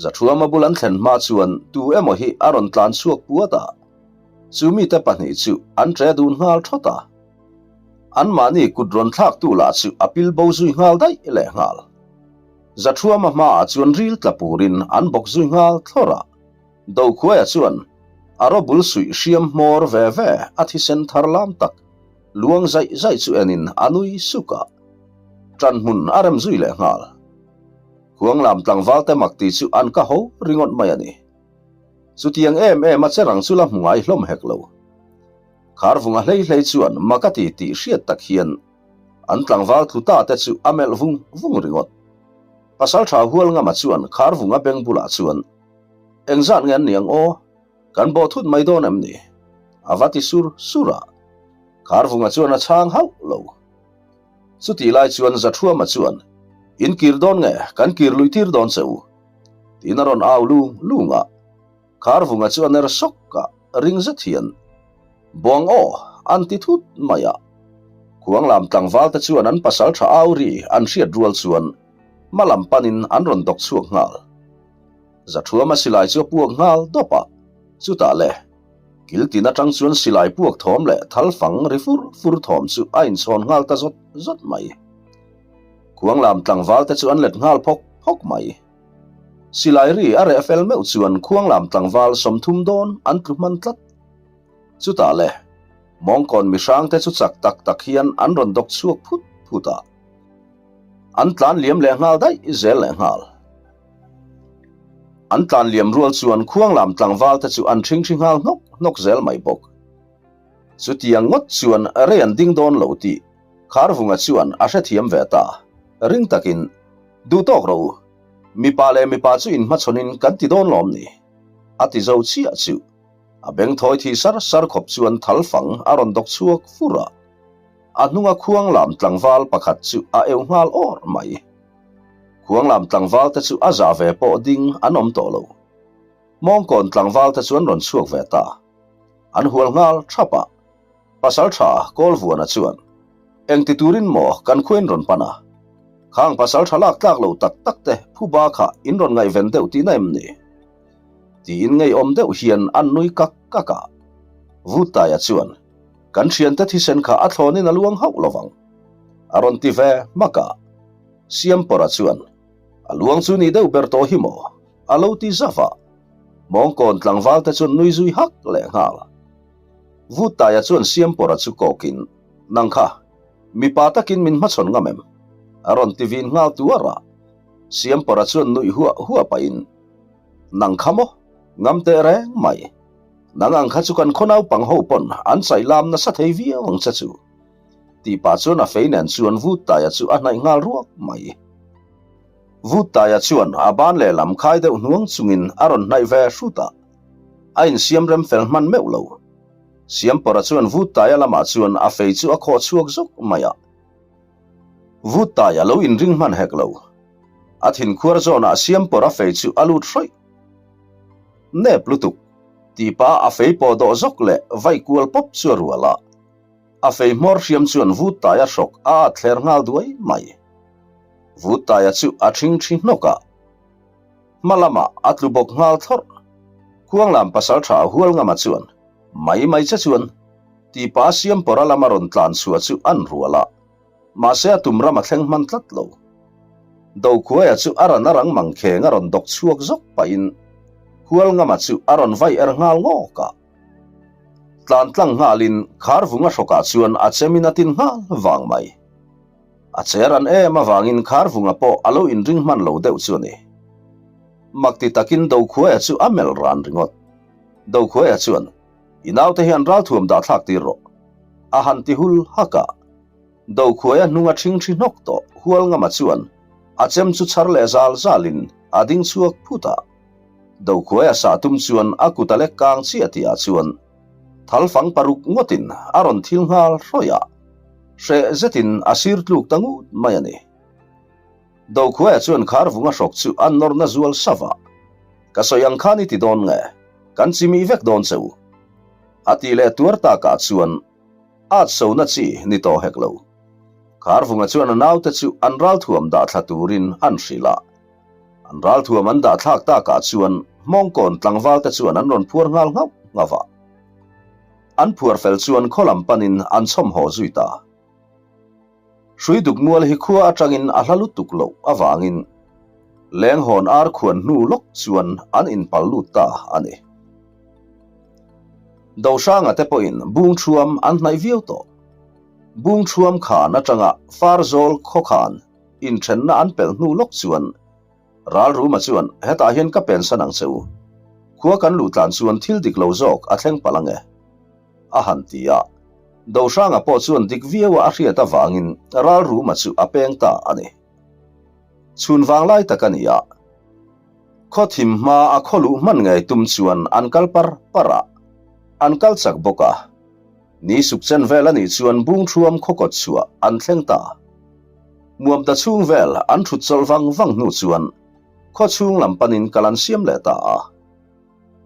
Zathuama bul an thlen hma chuan tu emaw hi a rawn tlan chhuak puat a, chu mite pahnih chu an ṭe dun nghal ṭhawt a. Anmahni kut rawn thlaktu lah chu a pil bo zui nghal daih leh nghal. Zathuama hmaah chuan ril tla purin an bawk zui nghal thlawr a. Dokhuaia chuan a rawbul suih hriam hmawr ve ve a thisen thar lam tak luang zaih zaih chu enin a nui suk a, ṭan hmun a rem zui leh nghal. Khuanglam tlangval te mak ti chu an ka ho ringawt mai a ni. Chutiang em em a che rang chu la hmu ngai hlawm hek lo. Kharvunga hlei hlei chuan mak a ti tih hriat tak hian an tlangval tlu ta te chu a melh vung vung ringawt. Pasalṭha Hualngama chuan Kharvunga beng bulah chuan Engzat nge an ni ang aw? Kan bawh thut mai dawn em ni? A va ti sur sur a. Kharvunga chuan a chhang hauh lo. Chutih lai chuan Zathuama chuan, In kir dawn nge? Kan kir luih tir dawn che u. Tiin a rawn au lung lung a. Kharvunga chu a ner sawk a, ring zet hian, Buang aw! an ti thut mai a. Khuanglam tlangval te chuan an pasal tha au ri an hriat rual chuan hma lam panin an rawn dawk chhuak nghal. Zathuama silai chu a puak nghal dawp a, chutah le, kil tin atang chuan silai puak thawm leh thal fang ri fur fur thawm chu a inchhawn nghal ta zawt zawt mai. Khuanglam tlangval te chu an let nghal phawk phawk mai. Silai ri a reh fel meuh chuan khuanglam tlangval 30 dawn an tlu hman tlat. Chutah le, mawngkawn mihrang te chu chak tak tak hian an rawn dawk chhuak phut phut a. An tlan liam leh nghal daih zel leh nghal. An tlan liam rual chuan khuanglam tlangval te chu an ṭhingṭhi nghal hnawk hnawk zel mai bawk. Chutiang ngawt chuan rei an ding dawn lo tih Kharvunga chuan a hrethiam ve ta. Ring takin, Duh tawk rawh u, mipa leh mipa chu inhmachhawnin kan ti dawn lawm ni? a ti zo chiah chu. A beng thawi thih sar sar khawp chuan thal fang a rawn dawk chhuak fur a. A hnunga khuanglam tlangval pakhat chu a eu nghal awr mai. Khuanglam tlangval te chu a zah ve pawh ding an awm tawh lo. Mawngkawn tlangval te chu an rawn chhuak ve ta. An hual nghal thap a. Pasaltha Kawlvuana chuan, Engti turin maw kan khua in rawn pan a? Khang pasaltha lak tlak lo tak tak te phuba kha in rawn ngaihven deuh tihna em ni? Tiin ngeiawm deuh hian an nui kak kak a. Vuttaia chuan, Kan thiante thisen kha a thlawnin a luang hauh lovang. A rawn ti ve hmak a. Siampawra chuan, A luang chu ni deuh ber tawh hi maw? A lo ti zauh a. Mawngkawn tlangval te chuan nui zui hak leh nghal. Vuttaia chuan Siampawra chu kawkin, Nang kha, mipa takin min hmachhawn ngam em? A rawn ti vin nghal tuar a. Siampawra chuan nuih huah huah pahin, Nang kha maw? Ngam teh reng mai. Nang ang kha chu kan khaw naupang ho pawn an chai lam nasa thei viau ang che chu. Tih pah chuan a fei nen chuan Vuttaia chu a hnaih nghal ruak mai. Vuttaia chuan a ban lehlam khai deuh hnuang chungin a rawn hnaih ve hrut a, a insiam rem fel hman meuh lo. Siampawra chuan Vuttaia lamah chuan a fei chu a khawh chhuak zawk mai a. Vuttaia lo inring hman hek lo. A thinkhuar zawnah Siampawra fei chu a lut hrawih. Nep lutuk! Tih pah a fei pawh dawh zawk leh vaih kual pawp chu a rual a. A fei hmawr hriam chuan vut taia hrawk a at thler nghal duai mai. Vut taia chu a ṭhing ṭhi hnawk a. Hma lamah a tlu bawk nghal thlawrh. Khuanglam pasalṭha Hualngama chuan mai mai che chuan tih pah Siampawra lama rawn tlan chhuah chu an rual a. Mahse a tum ram a thleng hman tlat lo. Dokhuaia chu a ran a rang mang kheng a rawn dawk chhuak zawk pahin Hualngama chu a rawn vai er nghal ngawk a. Tlan tlang nghalin Kharvunga hrawkah chuan a chemin a tin nghal vang mai. A che ran em avangin Kharvunga pawh a lo inring hman lo deuh chu a ni. Makti takin Dokhuaia chu a melh ran ringawt. Dokhuaia chuan, I naute hian ralthuam dah thlak tir rawh. A han ti hul hak a. Dokhuaia hnunga ṭhingṭhi hnawk tawh Hualngama chuan a chem chu chhar leh zal zalin a ding chhuak phut a. Dokhuaia sah tum chuan a kut a lek kang chiah tihah chuan thalfang paruk ngawtin a rawn thil nghal hrawih a, hreh zetin a sir tluk ta ngut mai a ni. Dokhuaia chuan Kharvunga hrawk chu a nawrna zual sava, Ka sawi ang khan i ti dawn nge? Kan chimih vek dawn che u. A tih leh tuar takah chuan at sona chi ni tawh hek lo. Kharvunga chuan a naute chu an ralthuam dah thla turin an hrilh a. An ralthuam an dah thlak takah chuan Hmawngkawn tlangval te chuan an rawn phuar nghal nghauh nghauh a. An phuar fel chuan khaw lam panin an chhawm haw zui ta. Hrui duk mual hi khua atangin a hla lutuk loh avangin Lenghawn ar khuan hnu lawk chuan an inpal lut ta a ni. Dohranga te pawhin Bungthuam an hnaih viau tawh. Bungthuam khan atanga Farzawl khawkhan inthenna an pelh hnu lawk chuan Ralruma chuan hetah hian ka pensan ang che u. Khua kan luh tlan chuan thil dik lo zawk a thleng palh ang e. A han ti a. Dohranga pawh chuan dik viaua a hriat avangin Ralruma chu a peng ta a ni. Chhun vanglai tak a ni a. Khaw thim hma a khaw luh hman ngei tum chuan an kal par par a. An kal chak bawk a. Ni suk chen vel a nih chuan Bungthuam khaw kawt chhuah an thleng ta. Muamta chhung vel an thut chawlh vang vang hnu chuan khaw chhung lam panin kal an siam leh ta a.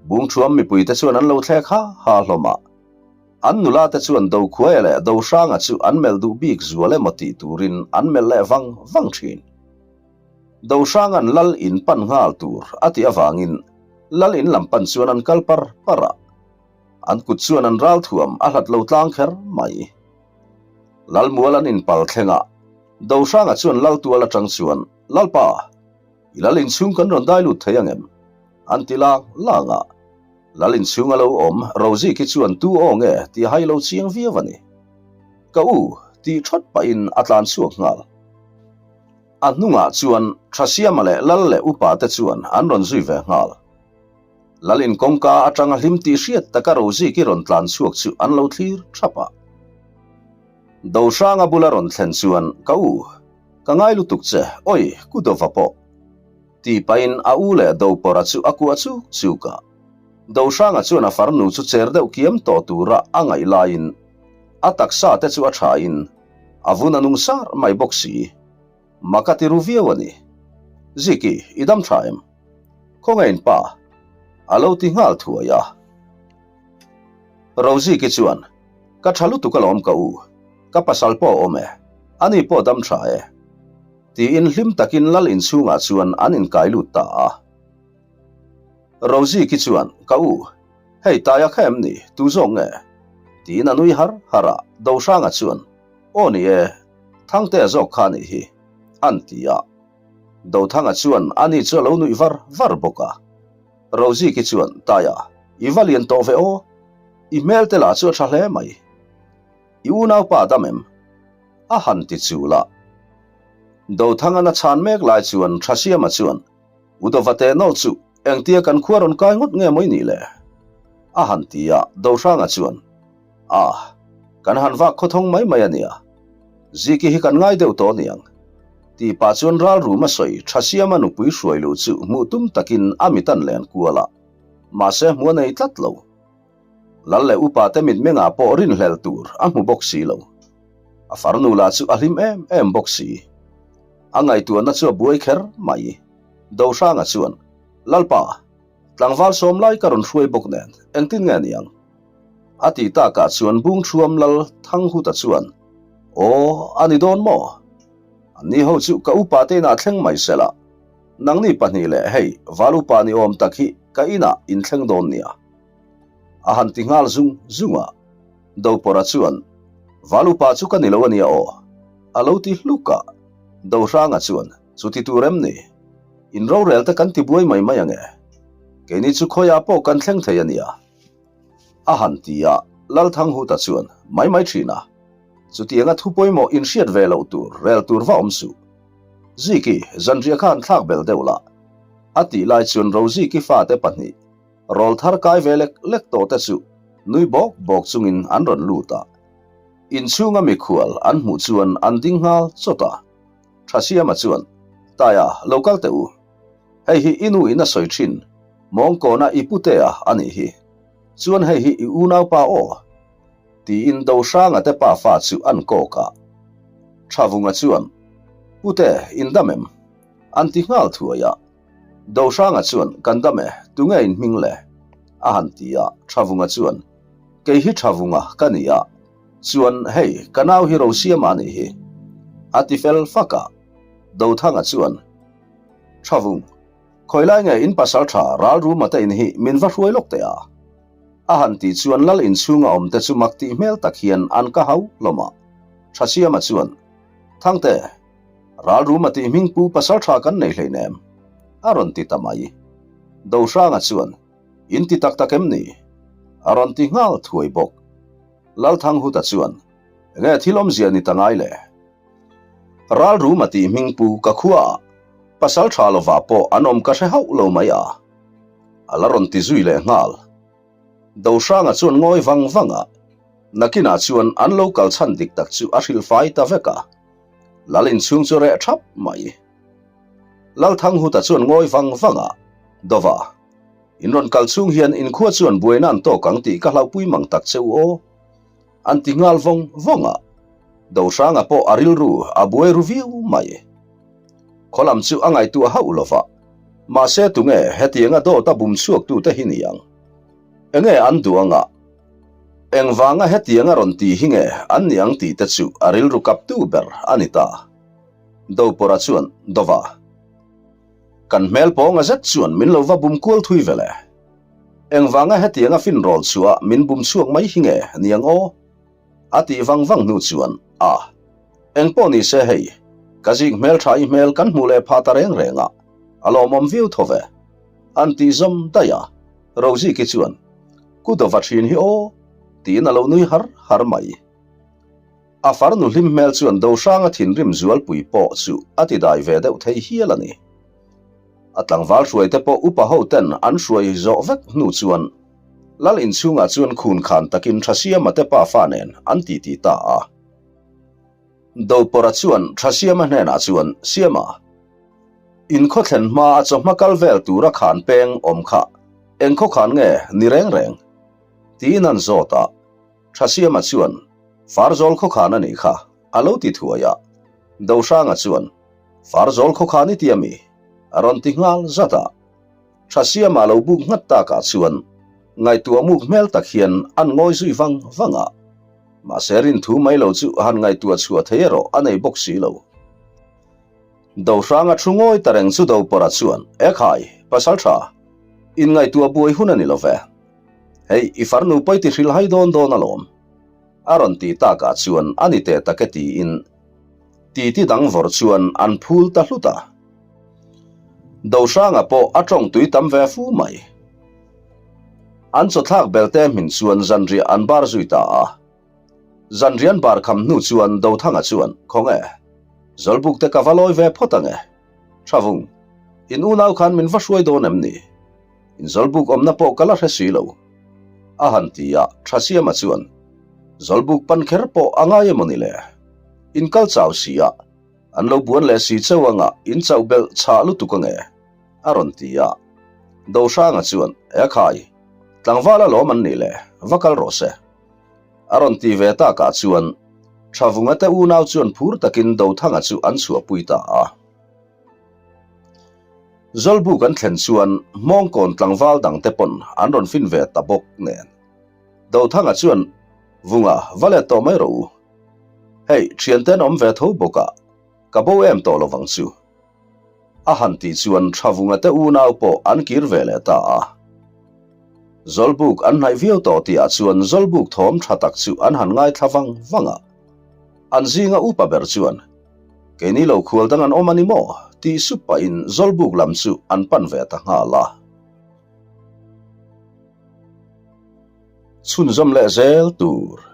Bungthuam mipuite chuan an lo thlek ha ha hlawm a. An nula te chuan Dokhuaia leh Dohranga chu an melh duh bik zual emaw tih turin an melh leh vang vang thin. Dohranga'n lal in pan nghal tur a tih avangin lal in lam pan chuan an kal par par a. An kut chuan an ralthuam a hlat lo tlang kher mai. Lalmual an inpal thleng a, Dohranga chuan Laltual atang chuan, Lalpa, i lal inchhung kan rawn dai lut thei ang em? An ti lang lang a. Lal inchhung a lo awm Roziki chuan tu aw nge tih a hai lo chiang viau a ni. Ka u, tih thawt pahin a tlan chhuak nghal. A hnungah chuan Thasiama leh Lal leh upa te chuan an rawn zui ve nghal. Lalin kawngka atanga hlim tih hriat taka Roziki rawn tlan chhuak chu an lo thlir thap a. Dohranga bula rawn thlen chuan, Ka u, ka ngai lutuk che, oi, ku Dova pawh. Tih pahin a u leh Dopawrha chu a kuah chuk chuk a. Dohranga chuan a farnu chu cher deuh kiam tawh tura a ngaih laiin a taksa te chu a thain a vun a nung sar mai bawk si. Mak a ti ru viau a ni. Ziki, i dam tha em? Khawngain pa, a lo ti nghal thuai a. Roziki chuan, Ka tha lutuk alawm ka u, ka pasal pawh a awm e, ani pawh dam tha e. Tiin hlim takin lal inchhungah chuan an inkai lut ta a. Roziki chuan, Ka u, hei taia kha em ni, tu zawk nge? Tiin a nui har har a, Dohranga chuan, Aw ni e, Thangtea zawk kha a nih hi, an ti a. Dothanga chuan ani chu a lo nuih var var bawk a. Roziki chuan, Taia, i va lian tawh ve aw. I hmel te lah chu a tha hle mai. I unaupa a dam em? A han ti chul a. Dothanga'n a chhan mek lai chuan Thasiama chuan, Udova teh nawlh chu engtia kan khua rawn kai ngawt nge maw i nih le? A han ti a, Dohranga chuan, A, kan han vak khawthawng mai mai a nia. Ziki hi kan ngai deuh tawh aniang. Tih pah chuan ralrum a sawi Thasiama nupui hruai luh chu hmuh tum takin a mit an len kual a, mahse hmu a nei tlat lo. Lal leh upa te mitmengah pawh rinhlelh tur a hmu bawk si lo. A farnu lah chu a hlim em em bawk si. A ngaihtuahna chu a buai kher mai. Dohranga chuan, Lalpa! Tlangval sawm lai ka rawn hruai bawk nen, engtin nge niang? A ti takah chuan Bungṭhuam lal Thanghuta chuan, Aw, a ni dawn maw? Anni ho chu ka upa te inah thleng mai se la, nangni pahnih leh hei val upa ni awm tak hi ka inah in thleng dawn nia. A han ti nghal zung zung a, Dopawrha chuan, Val upa chu ka ni lo a nia aw, a lo ti hluk a. Dohranga chuan, Chuti tur em ni? In rorel te kan ti buai mai mai ange. Keini chu khawiah pawh kan thleng thei a nia. A han ti a, Lalthanghuta chuan, Mai mai thin a. Chutianga thu pawimawh in hriat ve loh tur rel tur va awm suh. Ziki, zanriah kha han thlak belh deuh lah. A tih lai chuan Roziki fate pahnih, rawl thar kai ve lek lek tawh te chu nui bawk bawk chungin an rawn lut a. Inchhunga mikhual an hmuh chuan an ding nghal chawt a. Thasiama chuan, Taia, lo kal teh u. Hei hi i nu in a sawi thin, mawngkawna i putea a nih hi. Chuan hei hi i unaupa aw. Tiin Dohranga te pafa chu an kawk a. Thavunga chuan, Pute, in dam em? An ti nghal thuai a. Dohranga chuan, Kan dam e, tunge in hming le? A han ti a, Thavunga chuan, Kei hi Thavunga ka ni a, chuan hei ka nau hi Rosiama a nih hi. A ti fel fak a. Dothanga chuan, Thavung, khawi lai nge in pasal tha Ralruma te in hi min va hruai lawk teh a? A han tih chuan lal inchhunga awm te chu mak tih hmel tak hian an ka hau hlawm a. Thasiama chuan, Thangte, Ralruma tih hming pu pasal tha kan nei hleinem, a rawn ti ta mai. Dohranga chuan, In ti tak tak em ni? A rawn ti nghal thuai bawk. Lalthanghuta chuan, Enge thil awmzia ni ta ngai le? Ralruma tih hming pu ka khuaah pasal tha lovah pawh an awm ka hre hauh lo mai a, a la rawn ti zui leh nghal. Dohranga chuan ngawi vang vang a, nakinah chuan an lo kal chhan dik tak chu a hrilhfai ta vek a. Lal inchhung chu reh thap mai. Lalthanghuta chuan ngawi vang vang a, Dova, in rawn kal chhung hian inkhua chuan buaina an tawk ang tih ka hlauhpui mang tak che u aw. An ti nghal vawng vawng a, Dohranga pawh a rilru a buai ru viau mai. Khaw lam chu a ngaihtuah hauh lo va, mahse tunge hetianga dawt a bum chhuaktute hi ni ang? Enge an duh anga? Engvanga hetianga rawn ti hi nge an ni ang tih te chu a rilru kaptu ber a ni ta. Dopawrha chuan, Dova, kan hmel pawnga zet chuan min lo va bum kual thui ve le. Engvanga hetianga finrawl chhuah min bum chhuak mai hi nge ni ang aw? A tih vang vang hnu chuan, A, engpawh ni se hei, ka zik hmeltha i hmel kan hmuh leh phah ta reng reng a, a lawmawm viau tho ve. An tih zawm daih a, Roziki chuan, Ku dawva thin hi aw, tiin a lo nui har har mai. A farnu hlim hmel chuan Dohranga thinrim zualpui pawh chu a ti dai ve deuh thei hial a ni. A tlangval hruaite pawh upa ho ten an hruai zawh vek hnu chuan Lal inchhungah chuan khun khan takin Thasiama te pafa nen an titi ta a. Dopawrha chuan Thasiama hnenah chuan, Siama, in khaw thlen hma a chawhma kal vel tura khan peng awm kha eng khaw khan nge ni reng reng? tiin an zawt a. Thasiama chuan, Farzawl khaw khan a nih kha, a lo ti thuai a. Dohranga chuan, Farzawl khaw khan i ti a mi? A rawn ti nghal zat a. Thasiama lo buk nghat takah chuan ngaihtuah muk hmel tak hian an ngawi zui vang vang a. Mahse rinthu mai lo chu han ngaihtuah chhuah thei erawh a nei bawk si lo. Dohranga thu ngawi ta reng chu Dopawrha chuan, Ekhai, Pasaltha, inngaihtuah buai hun a ni lo ve. Hei, i farnu pawi ti hrilh hai dawn dawn alawm. A rawn tih takah chuan a ni teh tak e tiin titi dang vawrh chuan an phul ta hlut a. Dohranga pawh a tawng tui tam ve fu mai. An chawthlak belte hmin chuan zanriah an bar zui ta a. Zanrian bar kham hnu chuan Dothanga chuan, Khawnge, Zawlbuk te ka va lawi ve phawt ange. Thavung, in unau khan min va hruai dawn em ni? Inzawlbuk awmna pawh ka la hre si lo. A han ti a, Thasiama chuan, Zawlbuk pan kher pawh a ngai emaw ni le? In kal chau si a, an lo buan leh si cheu anga in chauh belh chhah lutuk ange, a rawn ti a. Dohranga chuan, E khai, tlangval alawm an nih le, va kal rawh se. A rawn ti ve takah chuan, Thavunga te unau chuan phur takin Dothanga chu an chhuahpui ta a. Zawlbuk an thlen chuan Hmawngkawn tlangval dangte pawn an rawn fin ve ta bawk nen. Dothanga chuan, Vunga, va let tawh mai rawh u. Hei, thiante an awm ve tho bawk a, ka bo em tawh lovang chu. A han tih chuan Thavunga te unau pawh an kir ve leh ta a. Zawlbuk an hnaih viau tawh tihah chuan Zawlbuk thawm tha tak chu an han ngaithla vang vang a. An zinga upa ber chuan, Keini lo khual dang an awm a ni maw? tih sup pahin Zawlbuk lam chu an pan ve ta nghal a. Chhunzawm leh zel tur.